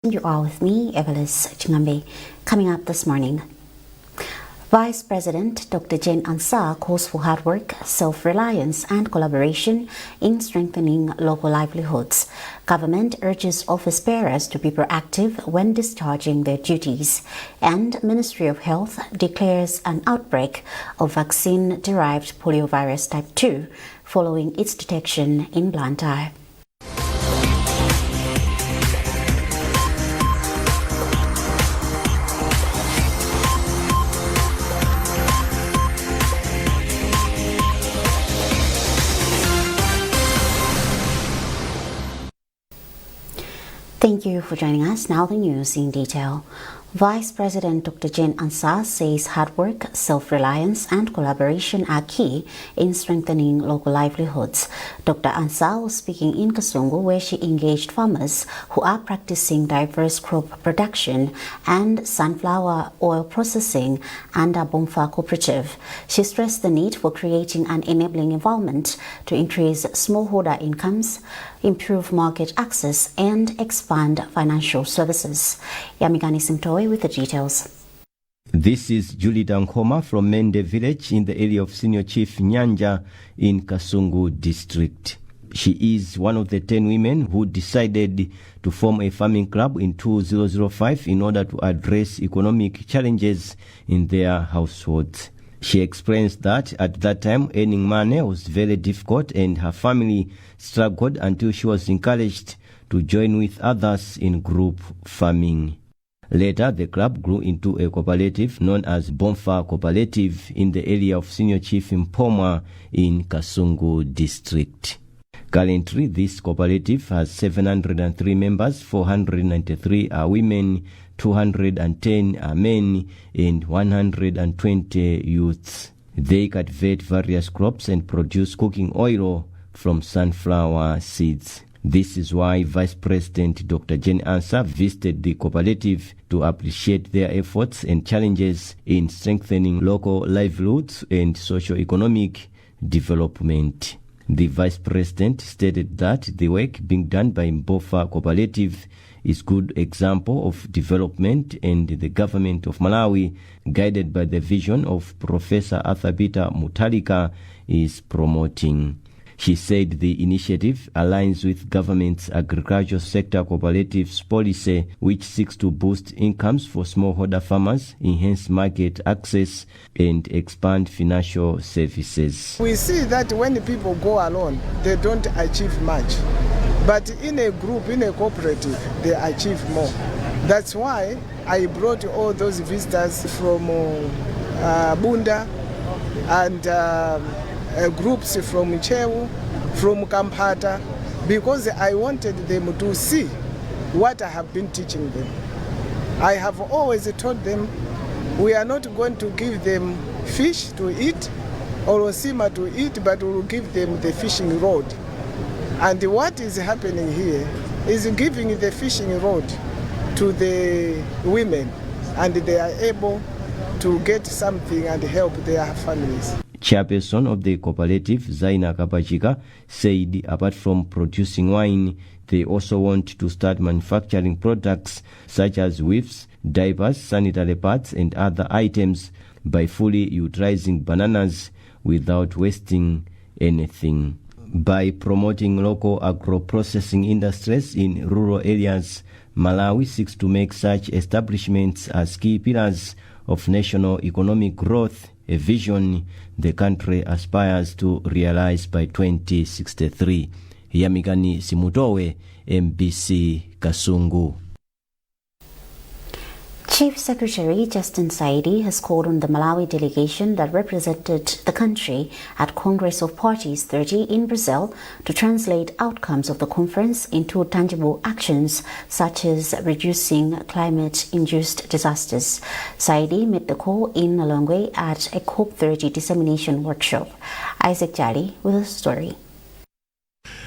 You are with me, Evelis Chingambe. Coming up this morning, Vice President Dr. Jane Ansah calls for hard work, self-reliance and collaboration in strengthening local livelihoods. Government urges office bearers to be proactive when discharging their duties. And Ministry of Health declares an outbreak of vaccine-derived poliovirus type 2 following its detection in Blantyre. Thank you for joining us. Now the news in detail. Vice President Dr. Jane Ansah says hard work, self-reliance and collaboration are key in strengthening local livelihoods. Dr. Ansah was speaking in Kasungu, where she engaged farmers who are practicing diverse crop production and sunflower oil processing under Bomfa Cooperative. She stressed the need for creating an enabling environment to increase smallholder incomes, improve market access and expand financial services. Yamigani Simtoe with the details. This is Julie Dankoma from Mende village in the area of Senior Chief Nyanja in Kasungu district. She is one of the 10 women who decided to form a farming club in 2005 in order to address economic challenges in their households. She explains that at that time earning money was very difficult and her family struggled until she was encouraged to join with others in group farming. Later, the club grew into a cooperative known as Bomfa Cooperative in the area of Senior Chief Mpoma in Kasungu district. Currently, this cooperative has 703 members, 493 are women, 210 are men, and 120 youths. They cultivate various crops and produce cooking oil from sunflower seeds. This is why Vice President Dr. Jane Ansah visited the cooperative to appreciate their efforts and challenges in strengthening local livelihoods and socio-economic development. The Vice President stated that the work being done by Bomfa Cooperative is a good example of development, and the government of Malawi, guided by the vision of Professor Athabita Mutalika, is promoting. She said the initiative aligns with government's agricultural sector cooperatives policy, which seeks to boost incomes for smallholder farmers, enhance market access, and expand financial services. We see that when people go alone, they don't achieve much. But in a group, in a cooperative, they achieve more. That's why I brought all those visitors from Bunda and groups from Chewu, from Kampata, because I wanted them to see what I have been teaching them. I have always told them we are not going to give them fish to eat or osima to eat, but we will give them the fishing rod. And what is happening here is giving the fishing rod to the women, and they are able to get something and help their families. Chairperson of the cooperative, Zaina Kapachika, said apart from producing wine, they also want to start manufacturing products such as whips, diapers, sanitary pads and other items by fully utilizing bananas without wasting anything. By promoting local agro-processing industries in rural areas, Malawi seeks to make such establishments as key pillars of national economic growth, a vision the country aspires to realize by 2063. Yamigani Simutowe, MBC Kasungu. Chief Secretary Justin Saidi has called on the Malawi delegation that represented the country at Congress of Parties 30 in Brazil to translate outcomes of the conference into tangible actions such as reducing climate-induced disasters. Saidi made the call in Lilongwe at a COP30 dissemination workshop. Isaac Jali with a story.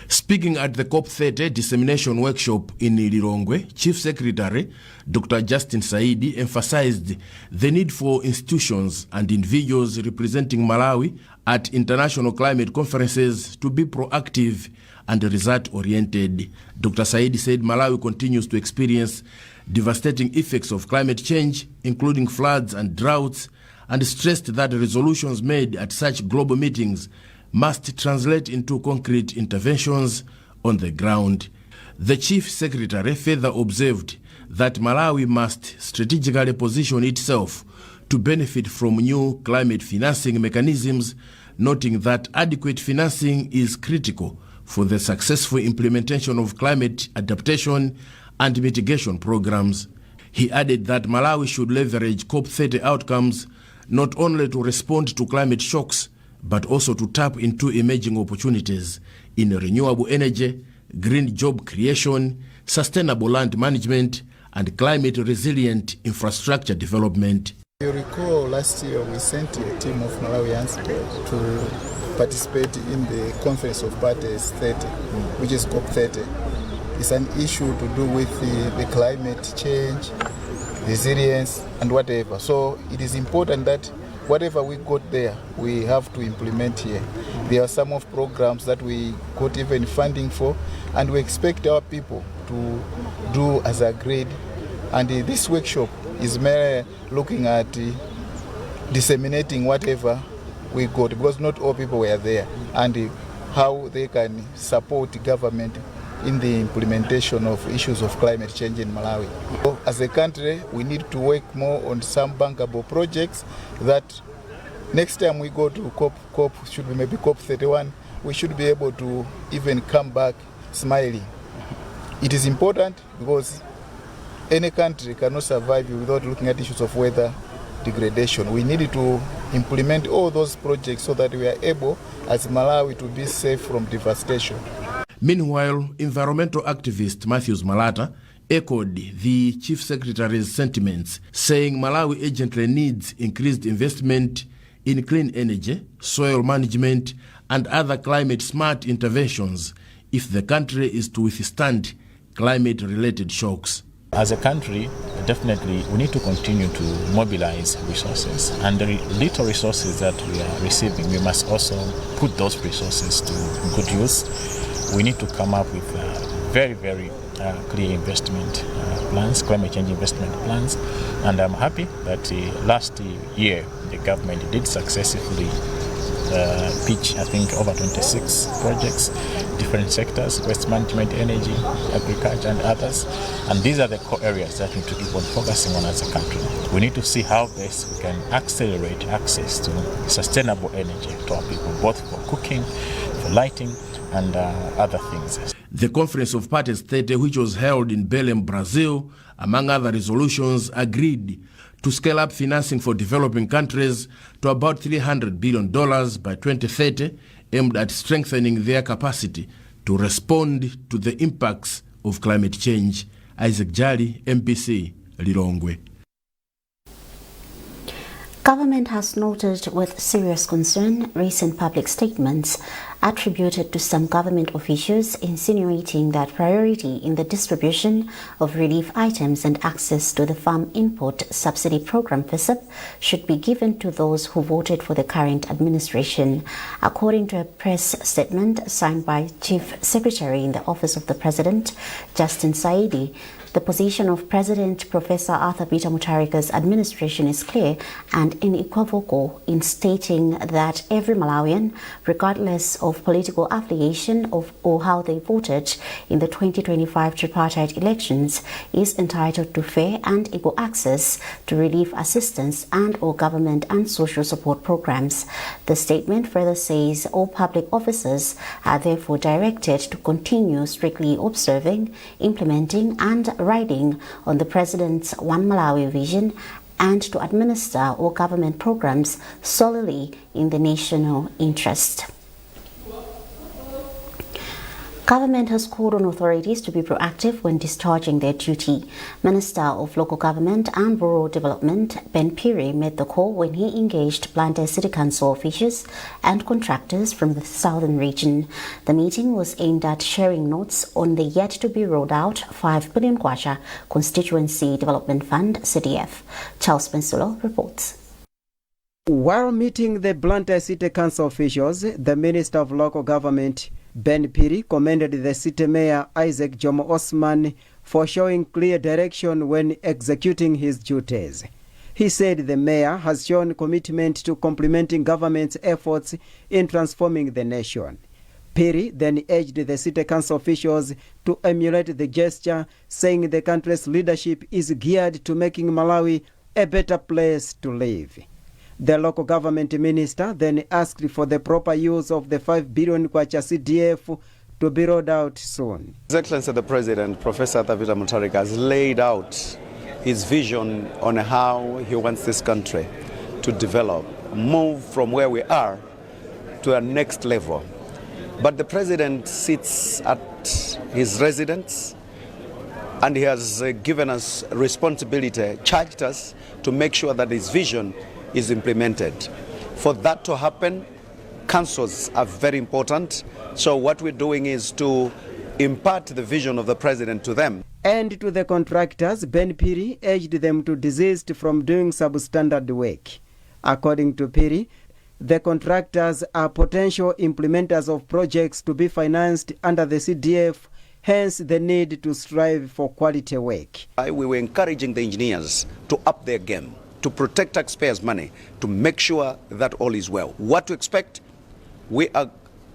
Speaking at the COP30 dissemination workshop in Lilongwe, Chief Secretary Dr. Justin Saidi emphasized the need for institutions and individuals representing Malawi at international climate conferences to be proactive and result-oriented. Dr. Saidi said Malawi continues to experience devastating effects of climate change, including floods and droughts, and stressed that resolutions made at such global meetings must translate into concrete interventions on the ground. The Chief Secretary further observed that Malawi must strategically position itself to benefit from new climate financing mechanisms, noting that adequate financing is critical for the successful implementation of climate adaptation and mitigation programs. He added that Malawi should leverage COP30 outcomes not only to respond to climate shocks, but also to tap into emerging opportunities in renewable energy, green job creation, sustainable land management, and climate-resilient infrastructure development. You recall last year we sent a team of Malawians to participate in the Conference of Parties 30, which is COP30. It's an issue to do with the climate change, resilience, and whatever. So it is important that whatever we got there, we have to implement here. There are some of programs that we got even funding for, and we expect our people to do as agreed. And this workshop is merely looking at disseminating whatever we got, because not all people were there, and how they can support the government in the implementation of issues of climate change in Malawi. So as a country, we need to work more on some bankable projects that next time we go to COP should be maybe COP31, we should be able to even come back smiling. It is important because any country cannot survive without looking at issues of weather degradation. We need to implement all those projects so that we are able, as Malawi, to be safe from devastation. Meanwhile, environmental activist Matthews Malata echoed the Chief Secretary's sentiments, saying Malawi urgently needs increased investment in clean energy, soil management, and other climate-smart interventions if the country is to withstand climate-related shocks. As a country, definitely we need to continue to mobilize resources, and the little resources that we are receiving, we must also put those resources to good use. We need to come up with very, very clear investment plans, climate change investment plans, and I'm happy that last year the government did successfully pitch, I think, over 26 projects, different sectors, waste management, energy, agriculture, and others. And these are the core areas that we need to keep on focusing on as a country. We need to see how best we can accelerate access to sustainable energy to our people, both for cooking, for lighting, and other things. The Conference of Parties 30, which was held in Belém, Brazil, among other resolutions, agreed to scale up financing for developing countries to about $300 billion by 2030, aimed at strengthening their capacity to respond to the impacts of climate change. Isaac Jali, MPC, Lilongwe. Government has noted with serious concern recent public statements attributed to some government officials insinuating that priority in the distribution of relief items and access to the Farm Input Subsidy Program FISUP should be given to those who voted for the current administration. According to a press statement signed by Chief Secretary in the Office of the President, Justin Saidi, the position of President Professor Arthur Peter Mutharika's administration is clear and unequivocal in stating that every Malawian, regardless of political affiliation or how they voted in the 2025 tripartite elections, is entitled to fair and equal access to relief assistance and/or government and social support programs. The statement further says all public officers are therefore directed to continue strictly observing, implementing, and riding on the President's One Malawi vision and to administer all government programs solely in the national interest. Government has called on authorities to be proactive when discharging their duty. Minister of Local Government and Rural Development, Ben Piri, made the call when he engaged Blantyre City Council officials and contractors from the southern region. The meeting was aimed at sharing notes on the yet-to-be-rolled-out 5 billion kwacha Constituency Development Fund, CDF. Charles Pensulo reports. While meeting the Blantyre City Council officials, the Minister of Local Government, Ben Piri commended the city mayor Isaac Jomo Osman for showing clear direction when executing his duties. He said the mayor has shown commitment to complementing government's efforts in transforming the nation. Piri then urged the city council officials to emulate the gesture, saying the country's leadership is geared to making Malawi a better place to live. The local government minister then asked for the proper use of the 5 billion kwacha CDF to be rolled out soon. His Excellency the President, Professor David Mutharika, has laid out his vision on how he wants this country to develop, move from where we are to a next level. But the President sits at his residence and he has given us responsibility, charged us to make sure that his vision is implemented. For that to happen, councils are very important. So what we're doing is to impart the vision of the President to them. And to the contractors, Ben Piri urged them to desist from doing substandard work. According to Piri, the contractors are potential implementers of projects to be financed under the CDF, hence the need to strive for quality work. We were encouraging the engineers to up their game, to protect taxpayers' money, to make sure that all is well. What to expect? We are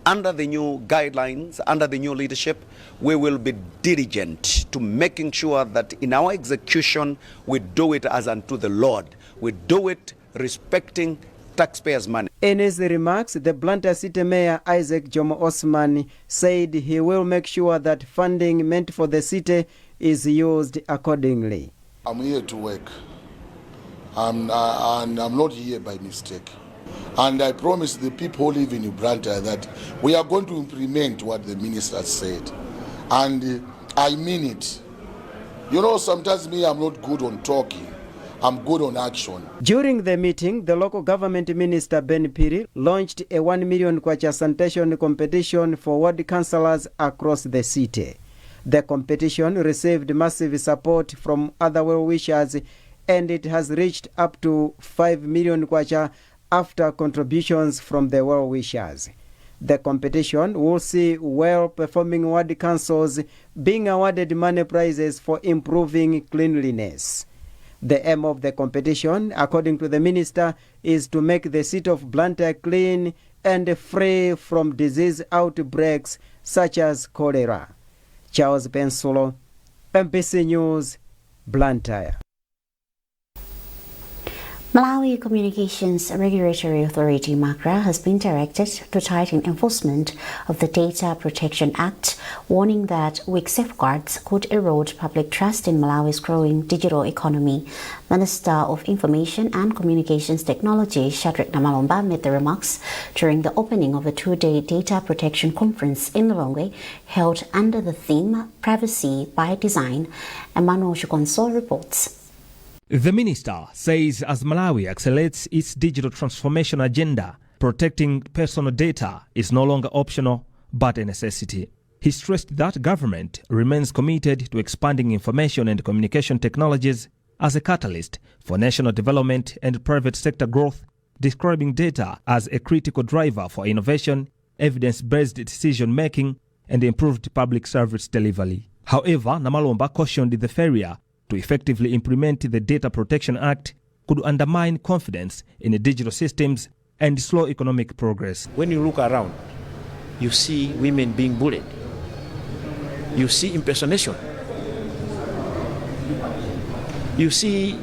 under the new guidelines, under the new leadership, we will be diligent to making sure that in our execution, we do it as unto the Lord. We do it respecting taxpayers' money. In his remarks, the Blantyre City Mayor Isaac Jomo Osman said he will make sure that funding meant for the city is used accordingly. I'm here to work, and I'm not here by mistake. And I promise the people who live in Blantyre that we are going to implement what the minister said. And I mean it. You know, sometimes me, I'm not good on talking. I'm good on action. During the meeting, the local government minister Ben Piri launched a 1 million kwacha sanitation competition for ward councillors across the city. The competition received massive support from other well-wishers, and it has reached up to 5 million kwacha after contributions from the well-wishers. The competition will see well-performing ward councils being awarded money prizes for improving cleanliness. The aim of the competition, according to the minister, is to make the city of Blantyre clean and free from disease outbreaks such as cholera. Charles Bensulo, MPC News, Blantyre. Malawi Communications Regulatory Authority (MACRA) has been directed to tighten enforcement of the Data Protection Act, warning that weak safeguards could erode public trust in Malawi's growing digital economy. Minister of Information and Communications Technology Shadrack Namalomba made the remarks during the opening of a two-day data protection conference in Lilongwe, held under the theme Privacy by Design. Emmanuel Chukonso reports. The minister says as Malawi accelerates its digital transformation agenda, protecting personal data is no longer optional but a necessity. He stressed that government remains committed to expanding information and communication technologies as a catalyst for national development and private sector growth, describing data as a critical driver for innovation, evidence-based decision-making, and improved public service delivery. However, Namalomba cautioned the failure to effectively implement the Data Protection Act could undermine confidence in the digital systems and slow economic progress. When you look around, you see women being bullied. You see impersonation. You see,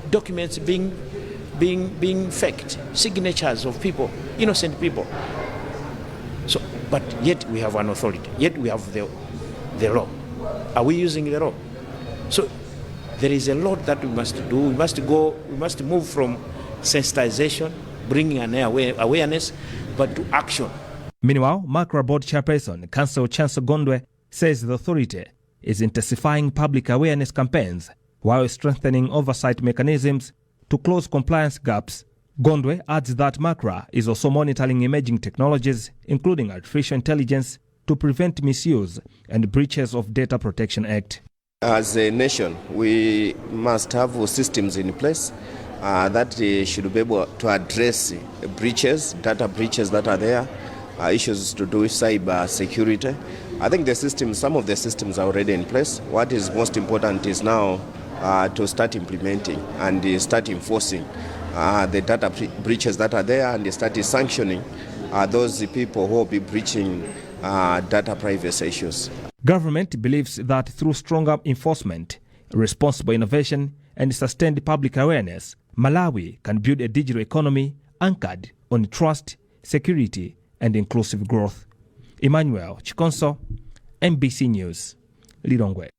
documents being faked, signatures of people, innocent people. So, but yet we have an authority. Yet we have the law. Are we using the law? So there is a lot that we must do. We must move from sensitization, bringing an awareness, but to action. Meanwhile, MACRA Board Chairperson, Council Chancellor Gondwe, says the authority is intensifying public awareness campaigns while strengthening oversight mechanisms to close compliance gaps. Gondwe adds that MACRA is also monitoring emerging technologies, including artificial intelligence, to prevent misuse and breaches of Data Protection Act. As a nation, we must have systems in place that should be able to address breaches, data breaches that are there, issues to do with cyber security. I think some of the systems are already in place. What is most important is now to start implementing and start enforcing the data breaches that are there, and start sanctioning those people who will be breaching data privacy issues. Government believes that through stronger enforcement, responsible innovation, and sustained public awareness, Malawi can build a digital economy anchored on trust, security, and inclusive growth. Emmanuel Chikonso, MBC News, Lilongwe.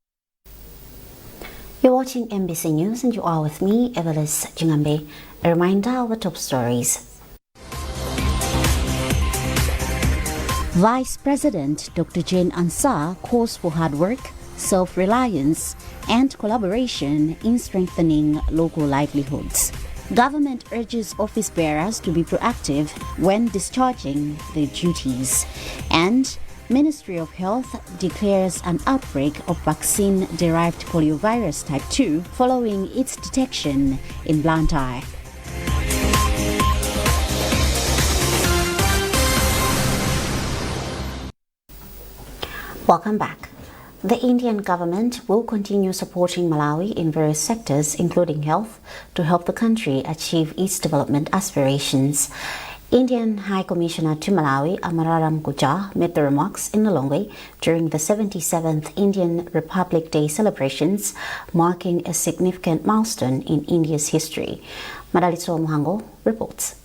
You're watching MBC News and you are with me, Evelis Jingambe. A reminder of the top stories. Vice President Dr. Jane Ansah calls for hard work, self-reliance, and collaboration in strengthening local livelihoods. Government urges office bearers to be proactive when discharging their duties. And Ministry of Health declares an outbreak of vaccine-derived poliovirus type 2 following its detection in Blantyre. Welcome back. The Indian government will continue supporting Malawi in various sectors, including health, to help the country achieve its development aspirations. Indian High Commissioner to Malawi, Amararam Guja, made the remarks in Lilongwe during the 77th Indian Republic Day celebrations, marking a significant milestone in India's history. Madalitso Muhango reports.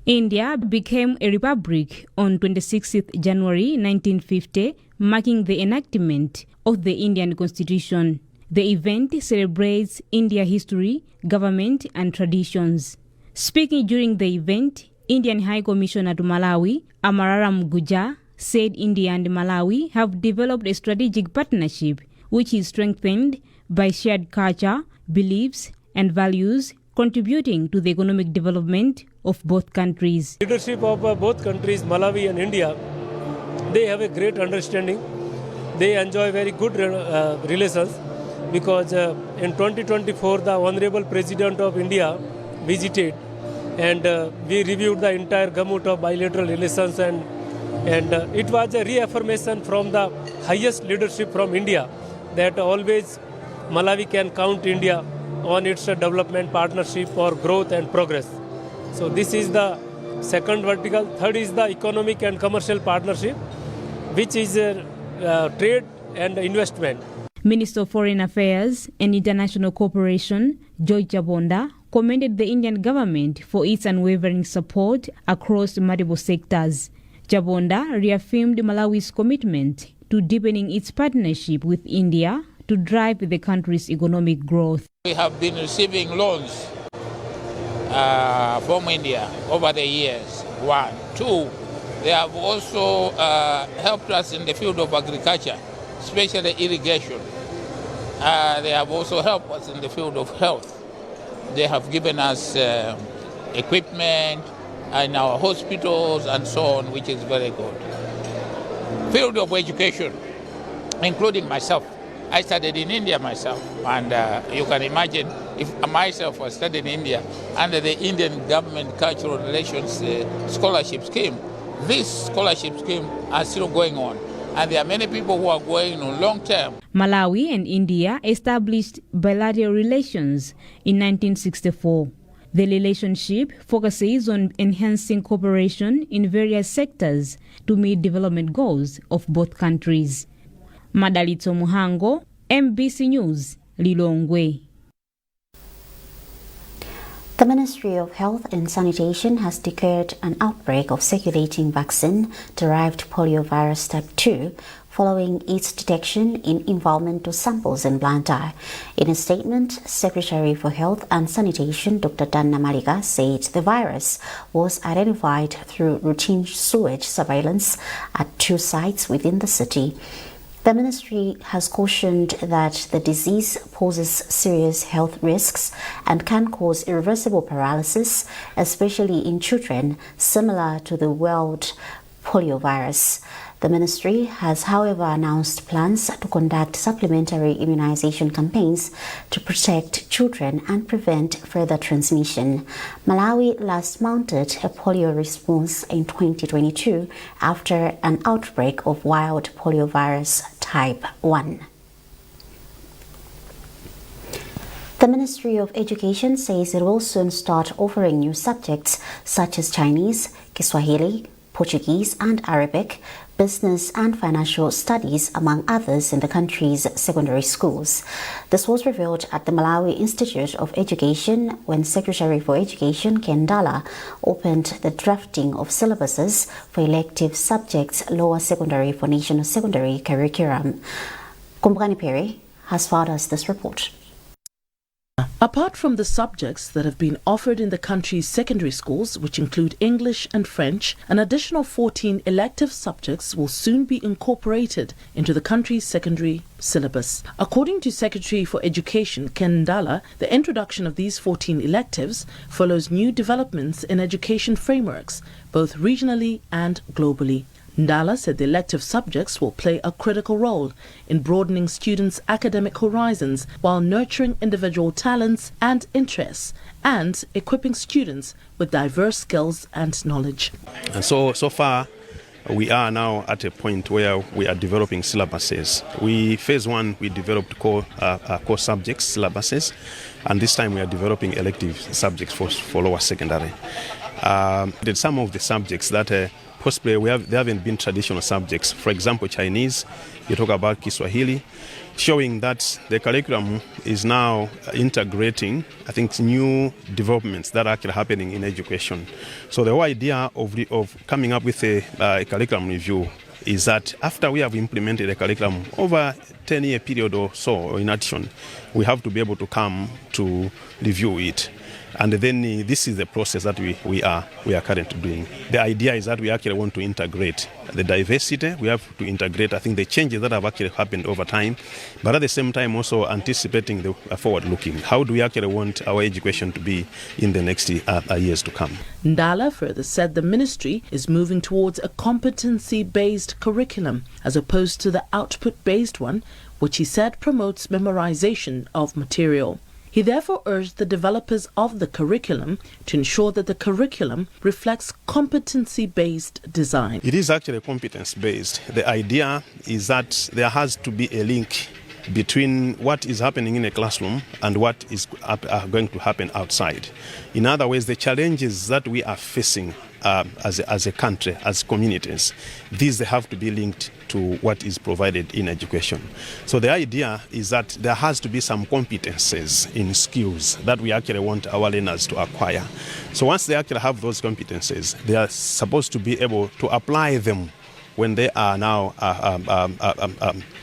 India became a republic on 26th January 1950, marking the enactment of the Indian Constitution. The event celebrates India's history, government, and traditions. Speaking during the event, Indian High Commissioner to Malawi, Amararam Guja, said India and Malawi have developed a strategic partnership which is strengthened by shared culture, beliefs, and values, contributing to the economic development of both countries. Leadership of both countries, Malawi and India, they have a great understanding. They enjoy very good relations because in 2024 the Honorable President of India visited, and we reviewed the entire gamut of bilateral relations, and it was a reaffirmation from the highest leadership from India that always Malawi can count India on its development partnership for growth and progress. So this is the second vertical. Third is the economic and commercial partnership, which is trade and investment. Minister of Foreign Affairs and International Cooperation, George Jabonda, commended the Indian government for its unwavering support across multiple sectors. Jabonda reaffirmed Malawi's commitment to deepening its partnership with India to drive the country's economic growth. We have been receiving loans from India over the years. One. Two, they have also helped us in the field of agriculture, especially irrigation. They have also helped us in the field of health. They have given us equipment in our hospitals and so on, which is very good. Field of education, including myself. I studied in India myself, and you can imagine if myself was studying in India under the Indian government cultural relations scholarship scheme. This scholarship scheme are still going on, and there are many people who are going on long term. Malawi and India established bilateral relations in 1964. The relationship focuses on enhancing cooperation in various sectors to meet development goals of both countries. Madalitso Muhango, MBC News, Lilongwe. The Ministry of Health and Sanitation has declared an outbreak of circulating vaccine-derived poliovirus type 2 following its detection in environmental samples in Blantyre. In a statement, Secretary for Health and Sanitation Dr. Danna Maliga said the virus was identified through routine sewage surveillance at 2 sites within the city. The ministry has cautioned that the disease poses serious health risks and can cause irreversible paralysis, especially in children, similar to the wild poliovirus. The ministry has, however, announced plans to conduct supplementary immunization campaigns to protect children and prevent further transmission. Malawi last mounted a polio response in 2022 after an outbreak of wild poliovirus type 1. The Ministry of Education says it will soon start offering new subjects such as Chinese, Kiswahili, Portuguese and Arabic, business and financial studies, among others, in the country's secondary schools. This was revealed at the Malawi Institute of Education when Secretary for Education Ken Dala opened the drafting of syllabuses for elective subjects lower secondary for national secondary curriculum. Kumalawi Perry has filed us this report. Apart from the subjects that have been offered in the country's secondary schools, which include English and French, an additional 14 elective subjects will soon be incorporated into the country's secondary syllabus. According to Secretary for Education Ken Dala, the introduction of these 14 electives follows new developments in education frameworks, both regionally and globally. Ndala said the elective subjects will play a critical role in broadening students' academic horizons while nurturing individual talents and interests and equipping students with diverse skills and knowledge. And so far, we are now at a point where we are developing syllabuses. Phase 1, we developed core subjects, syllabuses, and this time we are developing elective subjects for lower secondary. Some of the subjects that possibly they haven't been traditional subjects. For example, Chinese, you talk about Kiswahili, showing that the curriculum is now integrating, I think, new developments that are actually happening in education. So the whole idea of coming up with a curriculum review is that after we have implemented a curriculum over a 10-year period or so, or in addition, we have to be able to come to review it. And then this is the process that we are currently doing. The idea is that we actually want to integrate the diversity. We have to integrate, I think, the changes that have actually happened over time, but at the same time also anticipating the forward-looking. How do we actually want our education to be in the next years to come? Ndala further said the ministry is moving towards a competency-based curriculum as opposed to the output-based one, which he said promotes memorization of material. He therefore urged the developers of the curriculum to ensure that the curriculum reflects competency-based design. It is actually competence-based. The idea is that there has to be a link between what is happening in a classroom and what is going to happen outside. In other words, the challenges that we are facing as a country, as communities, these have to be linked to what is provided in education. So the idea is that there has to be some competences in skills that we actually want our learners to acquire. So once they actually have those competences, they are supposed to be able to apply them when they are now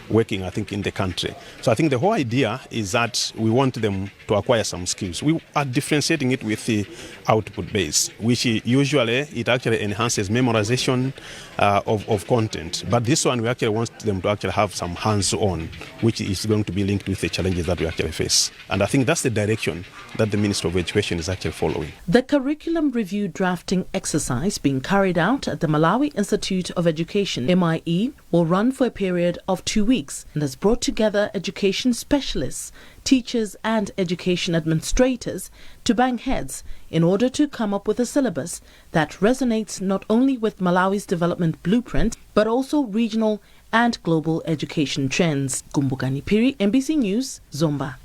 working, I think, in the country. So I think the whole idea is that we want them to acquire some skills. We are differentiating it with the output base, which usually it actually enhances memorization of content. But this one, we actually want them to actually have some hands-on, which is going to be linked with the challenges that we actually face. And I think that's the direction that the Ministry of Education is actually following. The curriculum review drafting exercise being carried out at the Malawi Institute of Education, MIE, will run for a period of 2 weeks and has brought together education specialists, teachers and education administrators to bang heads in order to come up with a syllabus that resonates not only with Malawi's development blueprint but also regional and global education trends. Kumbukani Piri, MBC News, Zomba.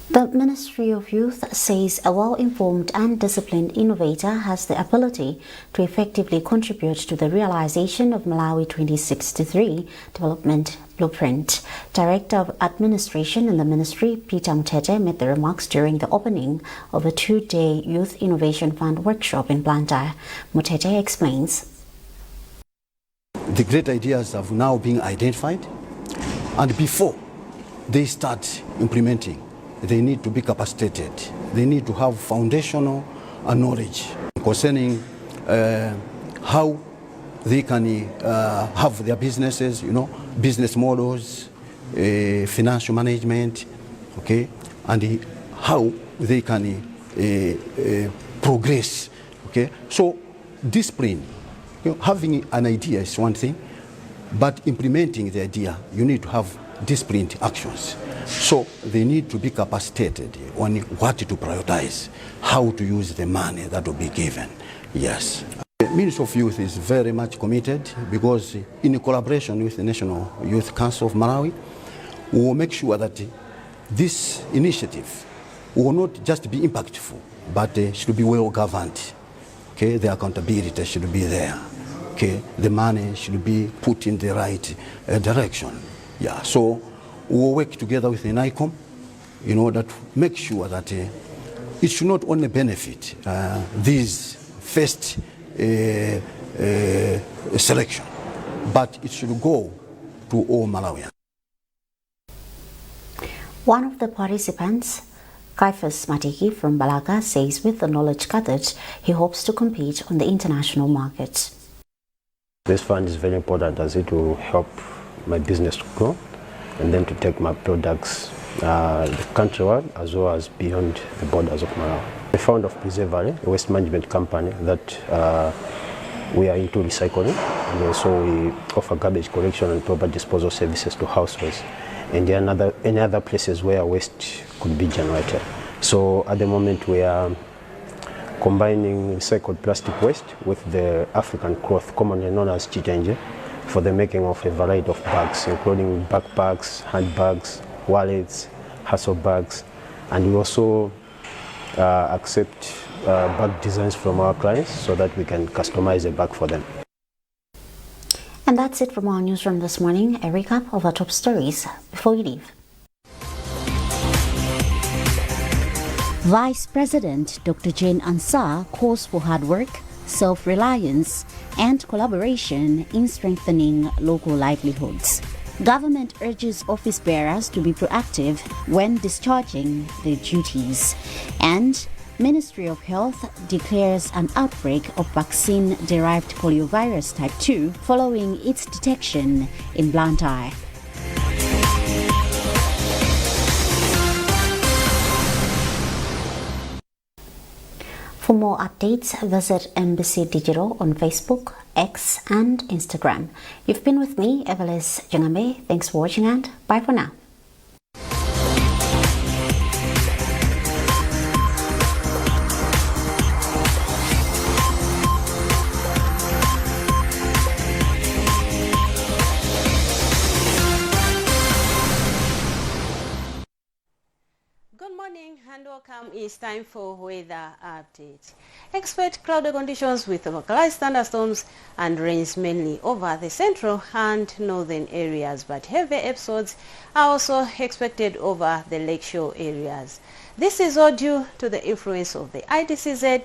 The Ministry of Youth says a well-informed and disciplined innovator has the ability to effectively contribute to the realization of Malawi 2063 development blueprint. Director of Administration in the Ministry, Peter Mutete, made the remarks during the opening of a 2-day Youth Innovation Fund workshop in Blantyre. Mutete explains. The great ideas have now been identified, and before they start implementing, they need to be capacitated. They need to have foundational knowledge concerning how they can have their businesses, business models, financial management, okay, and how they can progress, okay. So discipline Having an idea is one thing, but implementing the idea, you need to have disciplined actions. So they need to be capacitated on what to prioritize, how to use the money that will be given. Yes. The Ministry of Youth is very much committed because in collaboration with the National Youth Council of Malawi, we will make sure that this initiative will not just be impactful, but should be well governed. Okay, the accountability should be there. Okay, the money should be put in the right direction. Yeah, so we will work together with the NICOM in order to make sure that it should not only benefit these first selection, but it should go to all Malawians. One of the participants, Kaifas Matiki from Balaga, says with the knowledge gathered, he hopes to compete on the international market. This fund is very important as it will help my business to grow and then to take my products countrywide as well as beyond the borders of Malawi. The founder of Preserve Valley, a waste management company that we are into recycling, and also we offer garbage collection and proper disposal services to households and any other places where waste could be generated. So at the moment we are combining recycled plastic waste with the African cloth commonly known as chitenje for the making of a variety of bags, including backpacks, handbags, wallets, hustle bags, and we also accept bag designs from our clients so that we can customize a bag for them. And that's it from our newsroom this morning. A recap of our top stories before we leave. Vice President Dr. Jane Ansah calls for hard work, self-reliance and collaboration in strengthening local livelihoods. Government urges office bearers to be proactive when discharging their duties. And Ministry of Health declares an outbreak of vaccine-derived poliovirus type 2 following its detection in Blantyre. For more updates, visit MBC Digital on Facebook, X and Instagram. You've been with me, Evelis Jangambe. Thanks for watching and bye for now. And welcome. It's time for weather update. Expect cloudy conditions with localized thunderstorms and rains mainly over the central and northern areas, but heavy episodes are also expected over the lakeshore areas. This is all due to the influence of the IDCZ.